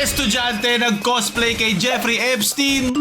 Estudyante nag-cosplay kay Jeffrey Epstein.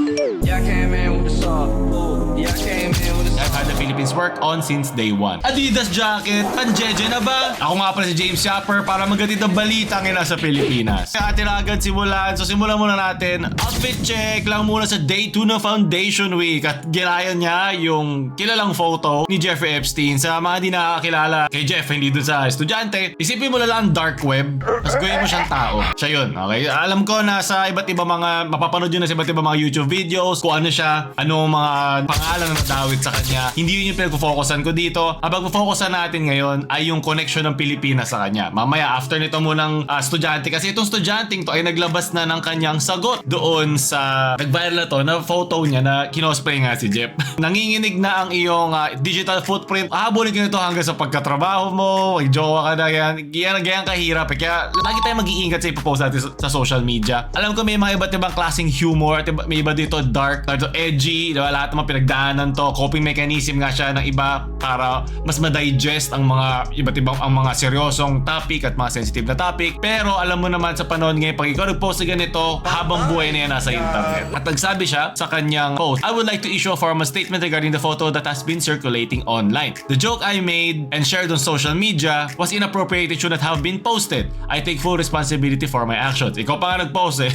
I've had the Philippines work on since day one. Adidas jacket, panjeje na ba? Ako nga pala si James Yapper para maghatid ng balita ngayon nasa Pilipinas. Kaya atin agad simulan. So simulan muna natin. Outfit check lang muna sa day 2 ng Foundation Week. At ginaya niya yung kilalang photo ni Jeffrey Epstein. Sa mga di nakakilala kay Jeff, hindi dun sa estudyante, isipin mo na lang dark web. Tapos gawin mo siyang tao. Siya yun, okay? Alam ko na sa iba't iba mga, mapapanood yun na sa iba't iba mga YouTube videos, kung ano siya, ano mga pangalan na nadawit sa kanya. Hindi yun yung pinag-focusan ko dito. Ang pag-focusan natin ngayon ay yung connection ng Pilipinas sa kanya. Mamaya, after nito munang estudyante, kasi itong estudyanteng to ay naglabas na ng kanyang sagot doon sa nag-viral na to na photo niya na kinosplay nga si Jeff. Nanginginig na ang iyong digital footprint. Hahabulin ka nito hanggang sa pagkatrabaho mo, jowa ka na yan. Ganyan kahirap. Kaya lagi tayo mag-iingat sa ipopost natin sa social media. Alam ko may mga iba't ibang klaseng humor, at may iba dito dark, edgy, diba? Lahat ng mga pinagdaanan to, coping mechanism nga siya ng iba para mas ma-digest ang mga iba't ibang ang mga seryosong topic at mga sensitive na topic. Pero alam mo naman sa panahon ngayon, pag ikaw nag-post na ganito, habang buhay na yan nasa internet. At nagsabi siya sa kanyang post, I would like to issue a formal statement regarding the photo that has been circulating online. The joke I made and shared on social media was inappropriate and should not have been posted. I take full responsibility for my actions. Ikaw pa nga nag-post eh.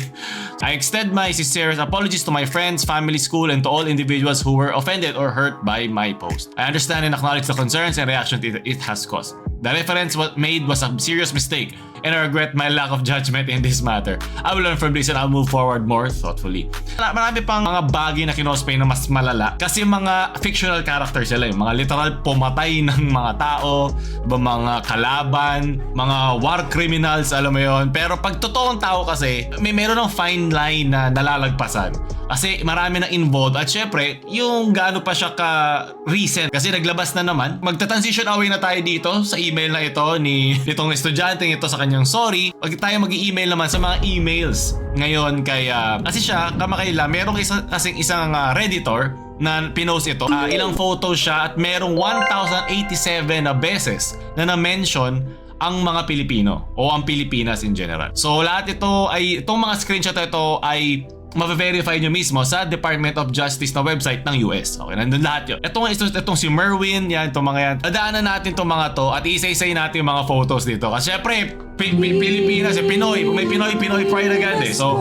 I extend my sincerest apologies to my friends, family, school, and to all individuals who were offended or hurt by my post. I understand and acknowledge the concerns and reactions it has caused. The reference made was a serious mistake, and I regret my lack of judgment in this matter. I will learn from this and I'll move forward more thoughtfully. Marami pang mga bagay na kinosplay na mas malala kasi mga fictional characters sila, yung mga literal pumatay ng mga tao, mga kalaban, mga war criminals, alam mo yon. Pero pag totoong tao kasi, meron ng fine line na nalalagpasan. Kasi marami na involved at syempre, yung gaano pa siya ka-recent. Kasi naglabas na naman. Magta-transition away na tayo dito sa email na ito nitong estudyante ito sa kanyang sorry. Pag tayo mag-i-email naman sa mga emails ngayon kay kasi siya kamakailan, merong isang Redditor na pinost ito. Ilang photos siya at merong 1,087 na beses na na-mention ang mga Pilipino o ang Pilipinas in general. So lahat ito ay, itong mga screenshot ito ay ma-verify nyo mismo sa Department of Justice na website ng US. Okay, nandun lahat yun. Itong si Merwin, yan, itong mga yan. Dadaanan natin itong mga to at isa-isay natin yung mga photos dito. Kasi syempre, Pilipinas, Pinoy. May Pinoy pride agad eh. So,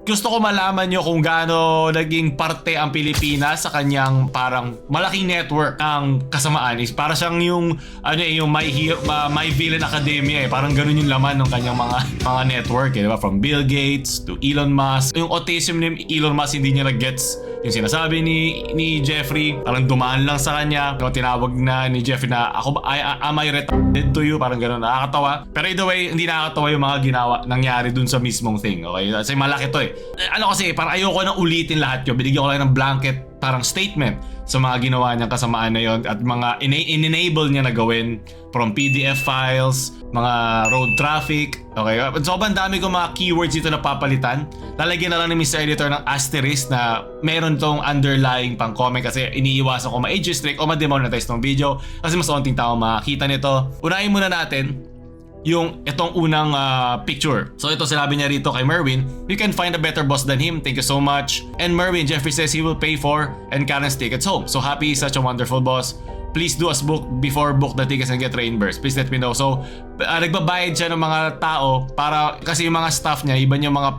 gusto ko malaman nyo kung gaano naging parte ang Pilipinas sa kanyang parang malaking network ng kasamaan. Para siyang yung, yung My Villain Academia eh. Parang ganun yung laman ng kanyang mga network eh. Diba? From Bill Gates to Elon Musk. Yung autism ni Elon Musk hindi niya na-gets yung sinasabi ni Jeffrey, parang dumaan lang sa kanya. Yung tinawag na ni Jeffrey na am I retarded to you? Parang gano'n, nakakatawa. Pero either way, hindi nakakatawa yung mga nangyari dun sa mismong thing. Okay? Kasi malaki to eh. Kasi parang ayoko nang ulitin lahat yun. Binigyan ko lang ng blanket parang statement sa mga ginawa niyang kasamaan na yon at mga in-enable niya na gawin from PDF files, mga road traffic. Okay? Sobrang dami ko mga keywords dito na papalitan. Lalagyan na lang ni Mr. Editor ng asterisk na meron tong underlying pang comment kasi iniiwasan ko ma-age restrict o ma-demonetize tong video kasi mas onting tao makakita nito. Unahin muna natin yung itong unang picture. So ito sinabi niya rito kay Merwin, you can find a better boss than him. Thank you so much. And Merwin, Jeffrey says he will pay for and Karen's tickets home. So happy, such a wonderful boss. Please do us book before book the tickets and get reimbursed. Please let me know. So nagbabayad siya ng mga tao para kasi yung mga staff niya, iba yung mga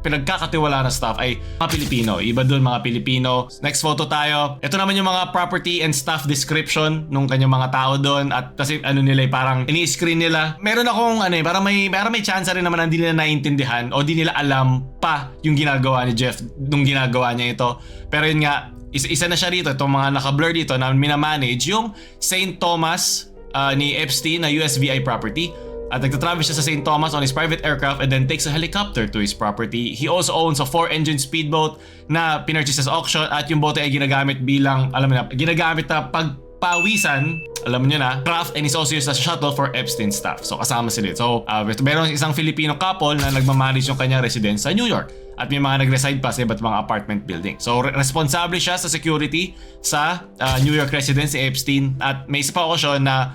pinagkakatiwala na staff ay mga Pilipino. Iba doon mga Pilipino. Next photo tayo. Ito naman yung mga property and staff description nung kanyang mga tao doon at kasi nila parang ini-screen nila. Meron akong parang may chance rin naman na hindi nila naiintindihan o di nila alam pa yung ginagawa ni Jeff nung ginagawa niya ito. Pero yun nga, isa na siya rito, itong mga naka-blur dito na minamanage yung St. Thomas ni Epstein na USVI property. At nagtatravel siya sa St. Thomas on his private aircraft and then takes a helicopter to his property. He also owns a 4-engine speedboat na pinurchase sa auction at yung bote ay ginagamit bilang, ginagamit na pagpawisan, alam niyo na, craft, and is also used as a shuttle for Epstein staff. So kasama sila. So meron isang Filipino couple na nagmamanage yung kanyang residence sa New York. At may mga nag-reside pa sa iba't mga apartment building. So responsable siya sa security sa New York residence si Epstein. At may isa pa okasyon na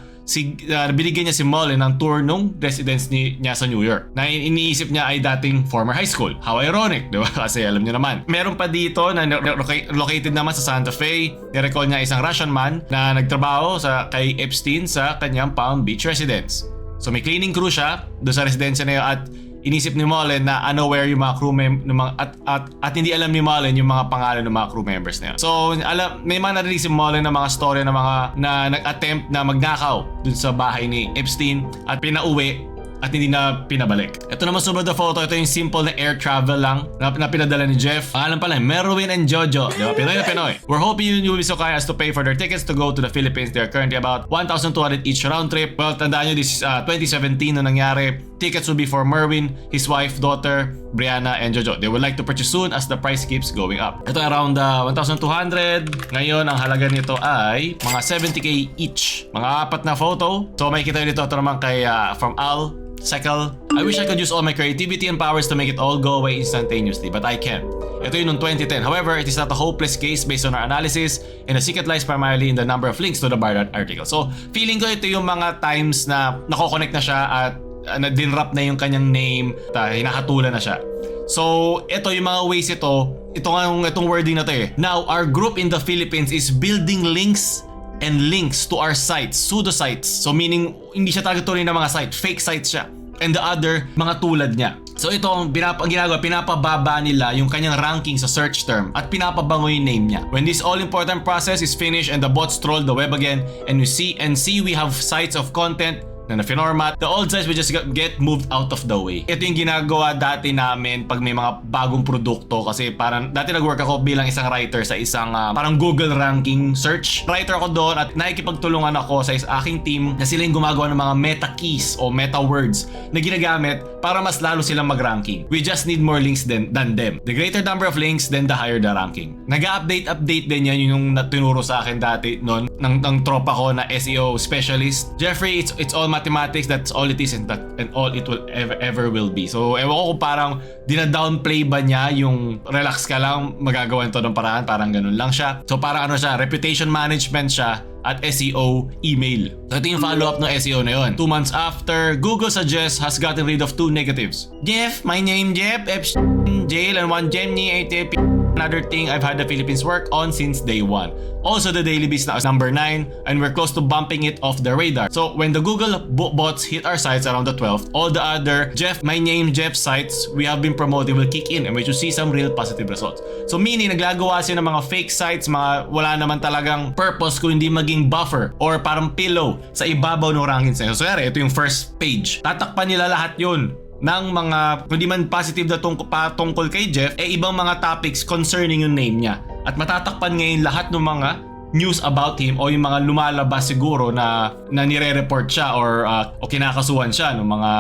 binigyan niya si Mullen ng tour nung residence niya sa New York. Na iniisip niya ay dating former high school. How ironic, di ba? Kasi alam niyo naman. Meron pa dito na located naman sa Santa Fe. Nirecall niya isang Russian man na nagtrabaho kay Epstein sa kanyang Palm Beach residence. So may cleaning crew siya doon sa residensya na yun at inisip ni Mullen na unaware yung mga crew at hindi alam ni Mullen yung mga pangalan ng mga crew members na yun. So may mga narinig si Mullen ng mga story ng mga na nag-attempt na magnakaw dun sa bahay ni Epstein at pinauwi at hindi na pinabalik. Ito naman sunod na photo, ito yung simple na air travel lang na pinadala ni Jeff. Pangalan pala, Merwin and Jojo. Di ba? Pinoy na Pinoy. We're hoping you will be so kind as to pay for their tickets to go to the Philippines. They are currently about 1,200 each round trip. Well, tandaan nyo, this is 2017 na nangyari. Tickets will be for Merwin, his wife, daughter, Brianna, and Jojo. They would like to purchase soon as the price keeps going up. Ito around 1,200. Ngayon, ang halaga nito ay mga 70k each. Mga 4 na photo. So may kita dito. Ito naman kay from Al Sekel. I wish I could use all my creativity and powers to make it all go away instantaneously, but I can't. Ito yun noong 2010. However, it is not a hopeless case based on our analysis, and the secret lies primarily in the number of links to the Bardot article. So, feeling ko ito yung mga times na nako-connect na siya at dinrap na yung kanyang name, hinahatulan na siya. So, ito yung mga ways itong wording na to eh. Now, our group in the Philippines is building links and links to our sites, pseudo sites. So meaning, hindi siya talaga tunay na mga site, fake sites siya. And the other, mga tulad niya. So ito, ang ginagawa, pinapababa nila yung kanyang ranking sa search term at pinapabango yung name niya. When this all-important process is finished and the bots troll the web again and we see we have sites of content na na-finormat, the old sites will just get moved out of the way. Ito yung ginagawa dati namin pag may mga bagong produkto kasi parang dati nag-work ako bilang isang writer sa isang parang Google ranking search. Writer ako doon at nakikipagtulungan ako sa aking team na sila yung gumagawa ng mga meta keys o meta words na ginagamit para mas lalo silang mag-ranking. We just need more links than them. The greater number of links, then the higher the ranking. Nag-update din yan yung tinuro sa akin dati noon ng tropa ko na SEO specialist. Jeffrey, it's all mathematics, that's all it is and all it will ever will be. So ewan ko kung parang dina-downplay ba niya yung relax ka lang, magagawa nito ng paraan, parang ganun lang siya. So parang reputation management siya at SEO email. So ito yung follow-up ng SEO na yun. 2 months after, Google suggests has gotten rid of 2 negatives. Jeff, my name Jeff, Epstein, jail, and one Gemini, ATP. Another thing I've had the Philippines work on since day 1. Also, the Daily Beast now is number 9 and we're close to bumping it off the radar. So when the Google bots hit our sites around the 12th, all the other my name Jeff sites we have been promoting will kick in and we should see some real positive results. So meaning, naglagawa siya ng mga fake sites, mga wala naman talagang purpose kung hindi maging buffer or parang pillow sa ibabaw ng rankings na yun. So ito yung first page. Tatakpan nila lahat yun ng mga, hindi man positive na tungkol kay Jeff, ibang mga topics concerning yung name niya. At matatakpan ngayon lahat ng mga news about him o yung mga lumalabas siguro na nire-report siya or kinakasuhan siya ng mga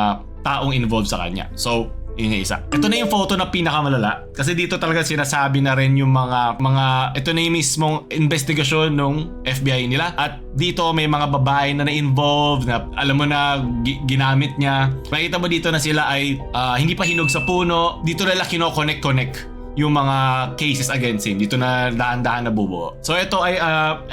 taong involved sa kanya. So, yun yung isa. Ito na yung photo na pinakamalala kasi dito talaga sinasabi na rin yung mga ito na yung mismong investigasyon ng FBI nila at dito may mga babae na na-involved na alam mo na ginamit niya. Makita mo dito na sila ay hindi pa hinog sa puno. Dito nila kino-connect yung mga cases against him. Dito na dahan-dahan na bubuo. So ito ay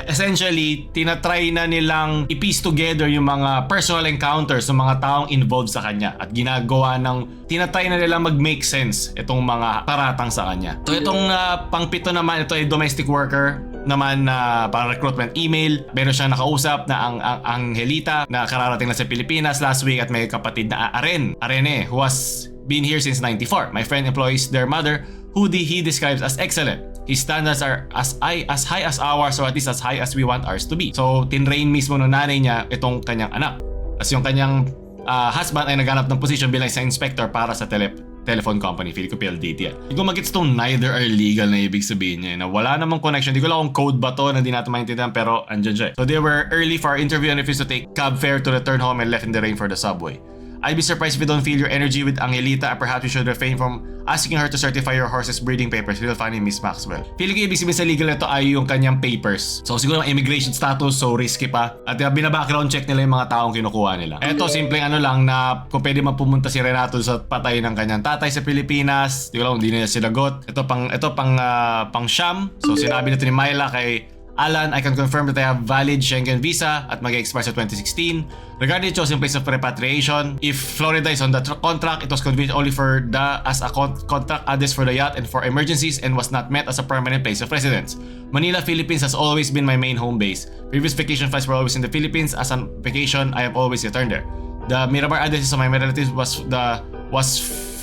essentially tinatry na nilang i-piece together yung mga personal encounters ng mga taong involved sa kanya at ginagawa tinatry na nilang mag-make sense itong mga taratang sa kanya. So itong pang-pito naman, ito ay domestic worker naman na parang recruitment email. Meron siyang nakausap na ang Angelita na kararating na sa Pilipinas last week at may kapatid na Arene who has been here since 94. My friend employs their mother who he describes as excellent. His standards are as high as ours or at least as high as we want ours to be. So tinrain mismo ng nanay niya itong kanyang anak. As yung kanyang husband ay naghanap ng position bilang isang inspector para sa telephone company, Philico PLDT yan. Hindi ko magets itong neither are legal na ibig sabihin niya na wala namang connection. Hindi ko lang kung code ba to na hindi natin maintindihan pero andyan siya. So they were early for our interview and refused to take cab fare to return home and left in the rain for the subway. I'd be surprised if you don't feel your energy with Angelita and perhaps you should refrain from asking her to certify your horse's breeding papers. We'll find Miss Maxwell. Feeling ko ibig sabihin sa legal na ito ay yung kanyang papers. So siguro ang immigration status, so risky pa. At binabackground check nila yung mga taong kinukuha nila. Ito simpleng lang na kung pwede man pumunta si Renato sa patay ng kanyang tatay sa Pilipinas. Di ko lang, hindi nila sinagot. Ito pang Sham. So sinabi nito ni Myla kay Alan, I can confirm that I have valid Schengen visa at mag-expire sa 2016. Regarding the chosen place of repatriation, if Florida is on the contract, it was convenient only for as a contract address for the yacht and for emergencies and was not met as a permanent place of residence. Manila, Philippines has always been my main home base. Previous vacation flights were always in the Philippines. As on vacation, I have always returned there. The Miramar addresses of my relatives was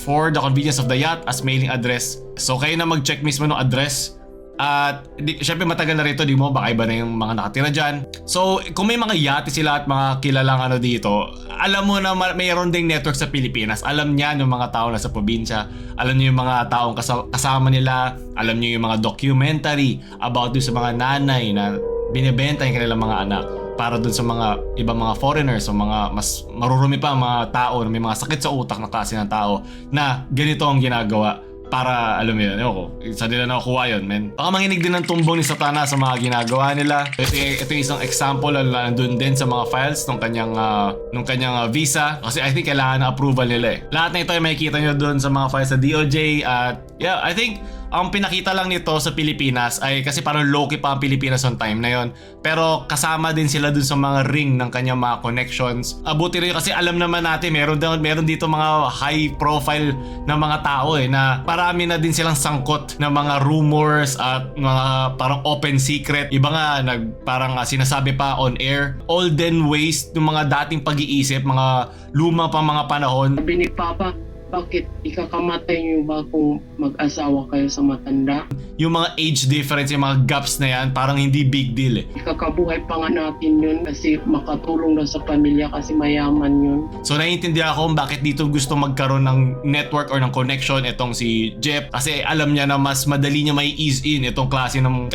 for the convenience of the yacht as mailing address. So kayo na mag-check mismo ng address. At syempre matagal na rito, di mo, baka iba na yung mga nakatira dyan. So kung may mga yate sila at mga kilalang ano dito, alam mo na mayroon ding network sa Pilipinas. Alam niya yung mga tao na sa probinsya, alam niyo yung mga taong kasama nila, alam niyo yung mga documentary about sa mga nanay na binibenta yung kanilang mga anak para dun sa mga ibang mga foreigners o mga mas marurumi pa mga tao na may mga sakit sa utak na klase ng tao na ganito ang ginagawa. Para, alam mo yun, ko, sa nila nakukuha yun, men. Baka manginig din ng tumbong ni Satana sa mga ginagawa nila. Ito yung isang example na nandun din sa mga files nung kanyang visa. Kasi I think kailangan na approval nila eh. Lahat na ito ay makikita nyo dun sa mga files sa DOJ. At yeah, I think ang pinakita lang nito sa Pilipinas ay kasi parang low-key pa ang Pilipinas on time na yon. Pero kasama din sila dun sa mga ring ng kanyang mga connections. Buti rin kasi alam naman natin meron dito mga high profile na mga tao na marami na din silang sangkot na mga rumors at mga parang open secret. Iba nga parang sinasabi pa on air. Olden ways ng mga dating pag-iisip, mga luma pa mga panahon. Sabi ni Papa, bakit ikakamatay niyo ba kung mag-asawa kayo sa matanda? Yung mga age difference, yung mga gaps na yan, parang hindi big deal eh. Ikakabuhay pa nga natin yun kasi makatulong na sa pamilya kasi mayaman yun. So naiintindihan ako kung bakit dito gusto magkaroon ng network or ng connection itong si Jeff kasi alam niya na mas madali niya may ease in itong klase ng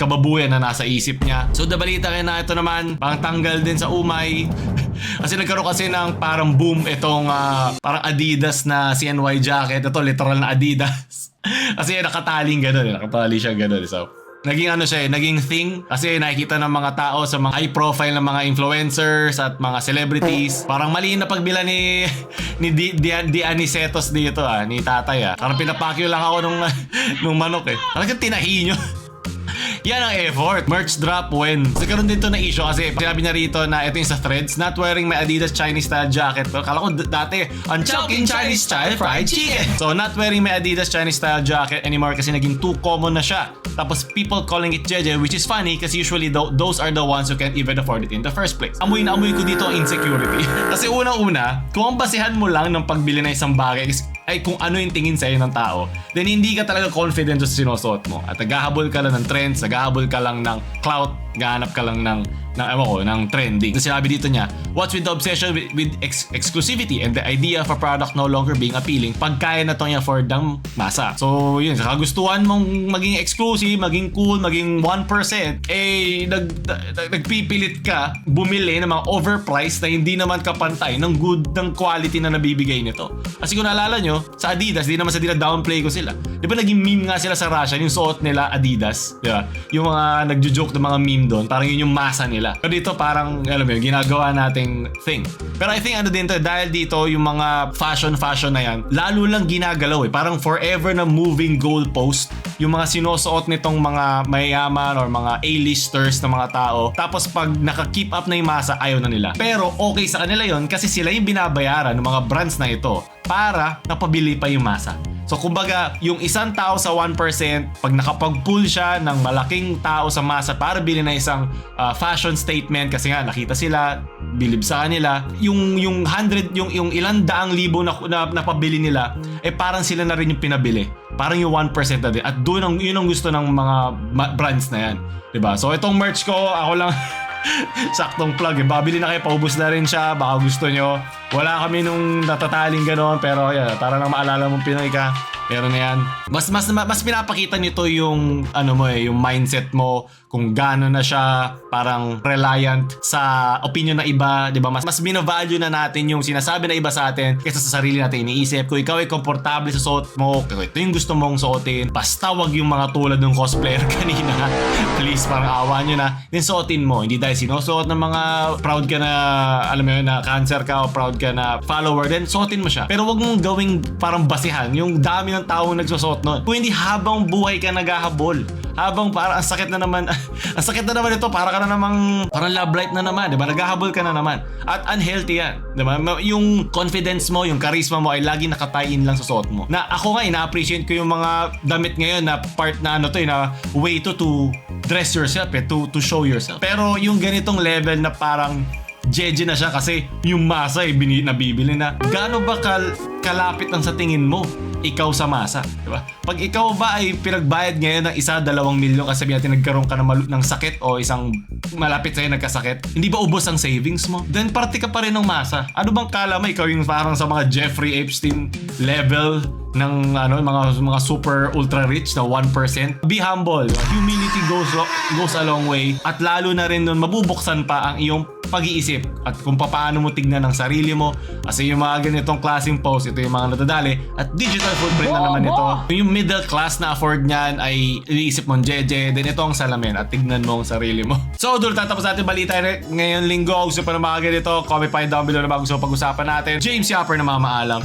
kababuyan na nasa isip niya. So balita kaya na ito naman, pang tanggal din sa umay. Kasi nagkaroon kasi ng parang boom itong parang Adidas na CNY jacket. Ito literal na Adidas. Kasi nakataling gano'n, nakatali siya gano'n. So naging thing kasi nakikita ng mga tao sa mga high profile na mga influencers at mga celebrities. Parang mali na pagbila ni Anicetos dito ni tatay Parang pinapakyo lang ako nung manok Talagang tinahi nyo. Yan ang effort. Merch drop when. Nagkaroon dito na issue kasi sinabi niya rito na ito yung sa threads, not wearing my Adidas Chinese style jacket. Pero kala ko dati, unchoking Chinese style fried chicken. So not wearing my Adidas Chinese style jacket anymore kasi naging too common na siya. Tapos people calling it jeje, which is funny kasi usually those are the ones who can't even afford it in the first place. Amoy na amoy ko dito ang insecurity. Kasi unang-una, kung ang basihan mo lang ng pagbili ng isang bagay ay kung ano yung tingin sa'yo ng tao, then hindi ka talaga confident sa sinusuot mo. At naghahabol ka lang ng trends, naghahabol ka lang ng clout, gahanap ka lang ng trending. Sinabi dito niya, what's with the obsession with exclusivity and the idea of a product no longer being appealing pag kaya na itong i-afford ng masa. So yun, sa kagustuhan mong maging exclusive, maging cool, maging 1%, nagpipilit ka bumili ng mga overpriced na hindi naman kapantay ng quality na nabibigay nito. Kasi kung naalala nyo, sa Adidas, di naman sa downplay ko sila. Di ba naging meme nga sila sa Russia, yung suot nila Adidas, di ba? Yung mga nagjo-joke ng mga meme doon, parang yun yung masa nila. Pero dito parang, alam mo yun, ginagawa nating thing. Pero I think dahil dito yung mga fashion na yan, lalo lang ginagalaw Parang forever na moving goalpost yung mga sinusuot nitong mga mayayaman or mga A-listers na mga tao. Tapos pag naka-keep up na yung masa, ayaw na nila. Pero okay sa kanila yon kasi sila yung binabayaran ng mga brands na ito para napabili pa yung masa. So kumbaga, yung isang tao sa 1%, pag nakapag-pull siya ng malaking tao sa masa para bilhin na isang fashion statement kasi nga nakita sila, bilib sa kanila, yung ilang daang libo na napabili nila, parang sila na rin yung pinabili. Parang yung 1% na din. At yun ang gusto ng mga brands na yan. Diba? So itong merch ko, ako lang saktong plug Babili na kayo, paubos na rin siya. Baka gusto nyo. Wala kami nung natataling gano'n, pero yan, para lang maalala mong Pinoy ka. Meron na yan. Mas pinapakita nito yung yung mindset mo, kung gaano na siya parang reliant sa opinion ng iba, 'di ba? Mas bino-value na natin yung sinasabi ng iba sa atin kaysa sa sarili natin iniisip. Kung ikaw ay komportable sa suot mo, kung ito yung gusto mong suotin, basta wag yung mga tulad ng cosplayer kanina. Please, parang awa nyo na. Then suotin mo, hindi dahil sinusuot ng mga proud ka na, alam mo yun, na cancer ka o proud ka na follower, then suotin mo siya. Pero wag mong gawing parang basihan yung dami ng tao nagsusuot nun. Kung hindi habang buhay ka naghahabol Habang parang ang sakit na naman, ang sakit na naman ito, parang love life na naman, di ba? Naghahabol ka na naman. At unhealthy yan, di ba? Yung confidence mo, yung charisma mo ay lagi nakatie-in lang sa suot mo. Na ako nga, ina-appreciate ko yung mga damit ngayon na part na na way to dress yourself, to show yourself. Pero yung ganitong level na parang jeje na siya kasi yung masa ay nabibili na. Gaano ba kalapit lang sa tingin mo ikaw sa masa, di ba? Pag ikaw ba ay pinagbayad ngayon ng 1-2 milyon kasi sabihin natin nagkaroon ka ng sakit o isang malapit sa'yo nagkasakit, hindi ba ubos ang savings mo? Then party ka pa rin ng masa. Ano bang kala mo ikaw yung parang sa mga Jeffrey Epstein level ng mga super ultra rich na 1%? Be humble. Humility goes a long way, at lalo na rin nun mabubuksan pa ang iyong pag-iisip at kung paano mo tignan ang sarili mo. Kasi yung mga ganitong klaseng post, ito yung mga natadali at digital footprint na naman ito. Yung middle class na afford niyan ay iniisip mong jeje, then ito ang salamin at tignan mo ang sarili mo. So doon tatapos natin balita ngayon linggo. Gusto pa ng mga ganito, comment pa down below na bago gusto pag-usapan natin. James Yapper na mamaalam.